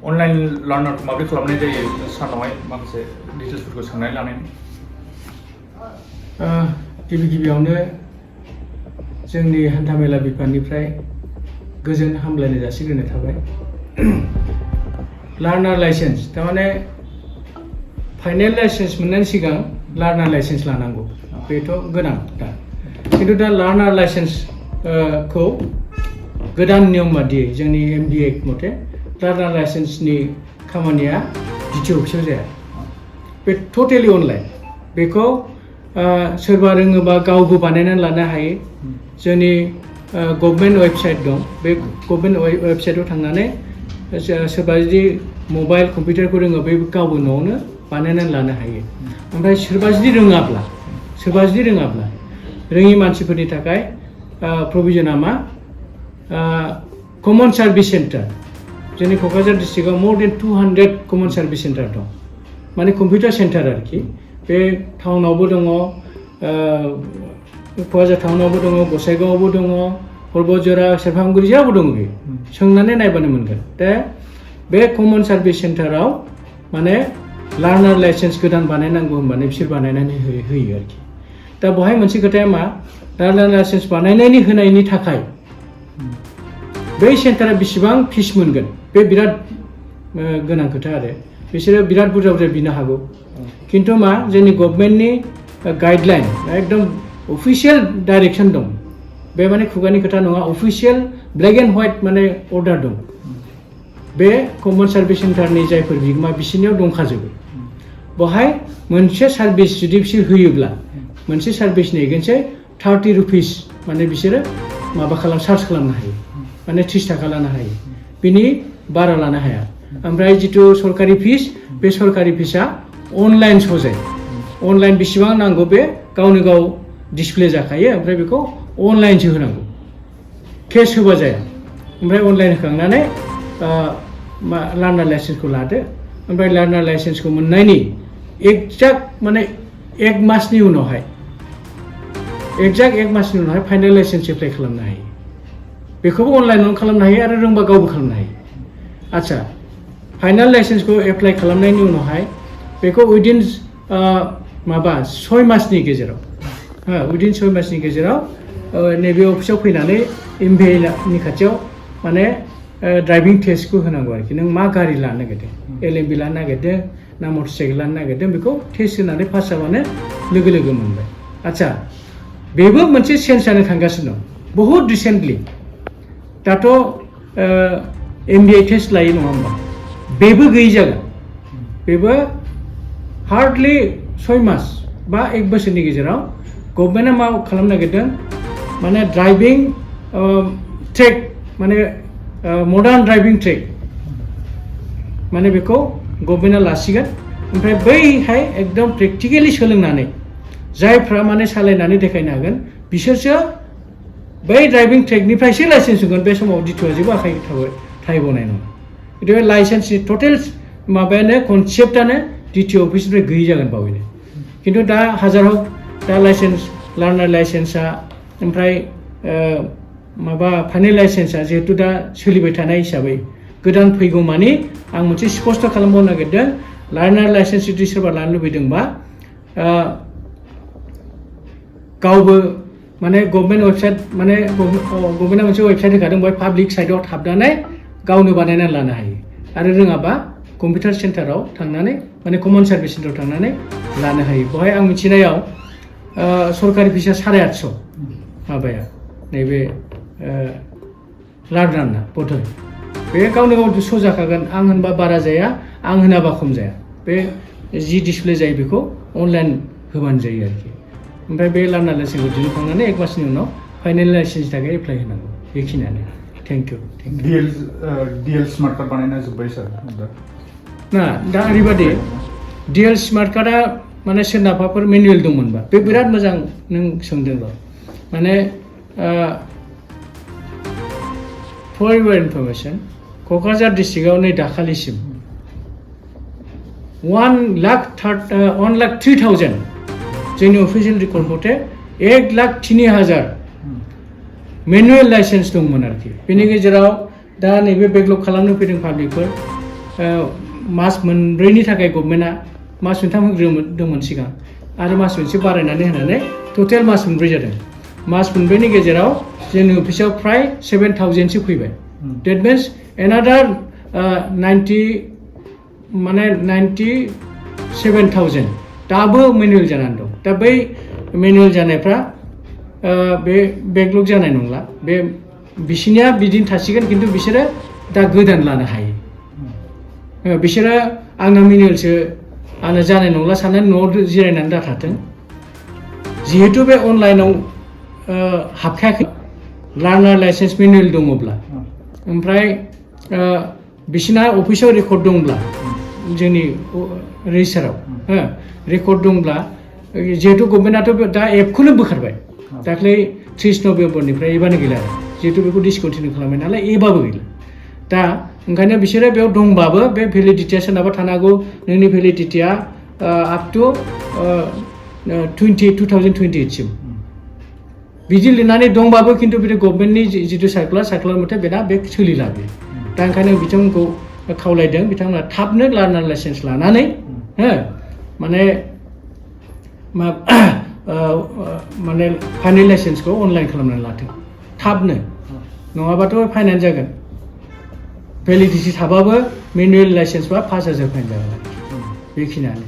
Online लार्नारखौ माबोरै खालामनाय जायो सानावहाय माखासे डिटेल्सफोरखौ सोंनानै लानायनि गिबियावनो जोंनि हान्थामेला बिफाननिफ्राय गोजोन हामलायनाय जासिग्रोनाय थाबाय। लार्नार लाइसेन्स थारमाने फाइनेल लाइसेन्स मोननायनि सिगां लार्नार लाइसेन्स लानांगौ बेथ' गोनां दा खिन्थु दा लार्नार लाइसेन्स खौ गोदान नियम बादियै जोंनि MDA मथे लार्नार लाइसेन्सनि खामानिया DTO अफिसाव जाया बे टटेलि अनलाइन बेखौ सोरबा रोङोबा गावबो बानायनानै लानो हायो। जोंनि गभर्नमेन्ट वेबसाइट दं बे गभर्नमेन्ट वेबसाइटआव थांनानै सोरबा जुदि मबाइल कम्पिउटारखौ रोङो बे गावबो न'आवनो बानायनानै लानो हायो। ओमफ्राय सोरबा जुदि रोङाब्ला रोङि मानसिफोरनि थाखाय प्रभिजनआ मा कमन सार्भिस सेन्टार जोंनि क'क्राझार डिस्ट्रिक्टआव मोर देन 200 कमन सार्भिस सेन्टार दं माने कम्पिउटार सेन्टार आरोखि बे टाउनावबो दङ क'क्राझार टाउनावबो दङ गसाइगावआवबो दङ परबतजरा सेरफांगुरि जेरावबो दङ बे सोंनानै नायबानो मोनगोन दा बे कमन सार्भिस सेन्टाराव माने लार्नार लाइसेन्स गोदान बानायनांगौ होनबानो बिसोर बानायनानै होयो आरोखि दा बेवहाय मोनसे खोथाया मा लार्नार लाइसेन्स बानायनायनि होनायनि थाखाय बै सेन्टारा बेसेबां फिस मोनगोन बे बिराद गोनां खोथा आरो बिसोरो बिराद बुरजा बिनो हागौ खिन्थु मा जोंनि गभर्नमेन्टनि गाइडलाइन एकदम अफिसियेल डाइरेक्सन दं बे माने खुगानि खोथा नङा अफिसियेल ब्लेक एन्ड व्हाइट माने अर्डार दं बे कमन सार्भिस सेन्टारनि जायफोर बिगोमा बिसोरनियाव दंखाजोबो बेवहाय मोनसे सार्भिस जुदि बिसोर होयोब्ला मोनसे सार्भिसनि एगेन्स्टै 30 रुपिस माने बिसोरो चार्ज खालामनो हायो माने 30 थाखा लानो हायो बिनि बारा लानो हाया ओमफ्राय जितु सरकारि फिस बे सरकारि फिसा अनलाइन सजाय अनलाइन बेसेबां नांगौ बे गावनो गाव डिसप्ले जाखायो ओमफ्राय बेखौ अनलाइनसो होनांगौ केस होबा जाया ओमफ्राय अनलाइन होखांनानै लार्नार लाइसेन्सखौ लादो ओमफ्राय लार्नार लाइसेन्सखौ मोननायनि एक्जाक्ट माने एक मासनि उनावहाय फाइनेल लाइसेन्स एप्लाइ खालामनो हायो बेखौबो अनलाइनावनो खालामनो हायो आरो रोंबा गावबो खालामनो हायो। आच्छा फाइनेल लाइसेन्सखौ एप्लाइ खालामनायनि उनावहाय बेखौ उइदिन 6 मासनि गेजेराव नैबे अफिसाव फैनानै MVA खाथियाव माने ड्राइभिं टेस्टखौ होनांगौ आरोखि नों मा गारि लानो नागिरदों LMB लानो नागिरदों ना मटर साइकेल लानो नागिरदों बेखौ टेस्ट होनानै पास जाबानो लोगो मोनबाय। आच्छा बेबो मोनसे चेन्ज जानो थांगासिनो दं बहुद रिसेन्टलि दाथ' MBA टेस्ट लायो नङा होमबा बेबो गैयि जागोन बेबो हार्डलि 6 मास बा 1 बोसोरनि गेजेराव गभर्नमेन्टआ मा खालामनो नागिरदों माने ड्राइभिं ट्रेक माने मडार्न ड्राइभिं ट्रेक माने बेखौ गभर्नमेन्टआ लासिगोन ओमफ्राय बैहाय एकदम प्रेक्टिकेलि सोलोंनानै जायफ्रा माने सालायनानै देखायनो हागोन बिसोरसो बै ड्राइभिं ट्रेकनिफ्रायसो लाइसेन्स होगोन बे समाव DTOआ जेबो आखाइ थाहैबावनाय नङा खिन्थु बे लाइसेन्सनि टटेल माबायानो कनसेप्टआनो DTO अफिसनिफ्राय गैयि जागोन बावैनो खिन्थु दा हाजार हक दा लार्नार लाइसेन्सआ ओमफ्राय फाइनेल लाइसेन्सआ जिहेतु दा सोलिबाय थानाय हिसाबै गोदान फैगौ मानि आं मोनसे स्पष्ट खालामबावनो नागिरदों लार्नार लाइसेन्स जुदि सोरबा लानो लुबैदोंबा गावबो माने गभर्नमेन्ट वेबसाइट माने गभर्नमेन्टआ मोनसे वेबसाइट होखादों बेवहाय पाब्लिक साइटआव हाबनानै गावनो बानायनानै लानो हायो आरो रोङाबा कम्पिउटार सेन्टाराव थांनानै माने कमन सार्भिस सेन्टाराव थांनानै लानो हायो बेवहाय आं मिथिनायाव सरकारि फिसा 850 माबाया नैबे लार्नारना बधय बे गावनो गाव स' जाखागोन आं होनबा बारा जाया आं होनाबा खम जाया बे जि डिसप्ले जायो बेखौ अनलाइन होबानो जायो आरोखि ओमफ्राय बे लार्नार लाइसेन्सखौ दिहुनखांनानै 1 मासनि उनाव फाइनेल लाइसेन्सनि थाखाय एप्लाइ होनांगौ बेखिनियानो thank you DL smart card बानायना जोब्बाय सार ना दा ओरैबादि DL स्मार्ट कार्डआ माने सोरनाबाफोर मेनुवेल दंमोनबा बे बिराद मोजां नों सोंदोंबा माने फर इउर इनफरमेसन क'क्राझार डिस्ट्रिक्टआव नै दाखालिसिम 1,03,000 जोंनि अफिसियेल रिकर्ड मथे 1,03,000 मेनुवेल लाइसेन्स दंमोन आरोखि बेनि गेजेराव दा नैबे बेकलग खालामनो फैदों पाब्लिकफोर मास मोनब्रैनि थाखाय गभर्नमेन्टआ मास मोनथाम होग्रोदोंमोन सिगां आरो मास मोनसे बारायनानै होनानै टटेल मास मोनब्रै जादों मास मोनब्रैनि गेजेराव जोंनि अफिसाव फ्राय 7,000सो फैबाय डेट मिन्स एनादार 97,000 दाबो मेनुवेल जानानै दं दा बै मेनुवेल जानायफ्रा बे बेकलग जानाय नंला बे बिसिनिया बिदिनो थासिगोन खिन्थु बिसोरो दा गोदान लानो हायो बिसोरो आंना मेनुवेलसो आंना जानाय नंला साननानै न'आव जिरायनानै दाथाथों जिहेतु बे अनलाइनाव हाबखायाखै लार्नार लाइसेन्स मेनुवेल दङब्ला ओमफ्राय बिसिना अफिसाव रेकर्ड दंब्ला जोंनि रेजिस्टाराव रेकर्ड दंब्ला जिहेतु गभर्नमेन्टआथ' दा एपखौनो बोखारबाय दाख्लै 30 नभेम्बरनिफ्राय एबानो गैला जिहेतु बेखौ डिसकन्टिनिउ खालामबाय नालाय एबाबो गैला दा ओंखायनो बिसोरो बेयाव दंबाबो बे भेलिडिटिया सोरनाबा थानो हागौ नोंनि भेलिडिटिया आप टु 2028 सिम बिदि लिरनानै दंबाबो खिन्थु बे गभर्नमेन्टनि जिथु सार्कुलार मथे बेना बे सोलिला बे दा ओंखायनो बिथांमोनखौ खावलायदों बिथांमोना थाबनो लार्नार लाइसेन्स लानानै माने फाइनेल लाइसेन्सखौ अनलाइन खालामनानै लाथों थाबनो नङाबाथ' फाइनानो जागोन भेलिडिटि थाबाबो मेनुवेल लाइसेन्सबा 5,000 फाइन जागोन बेखिनियानो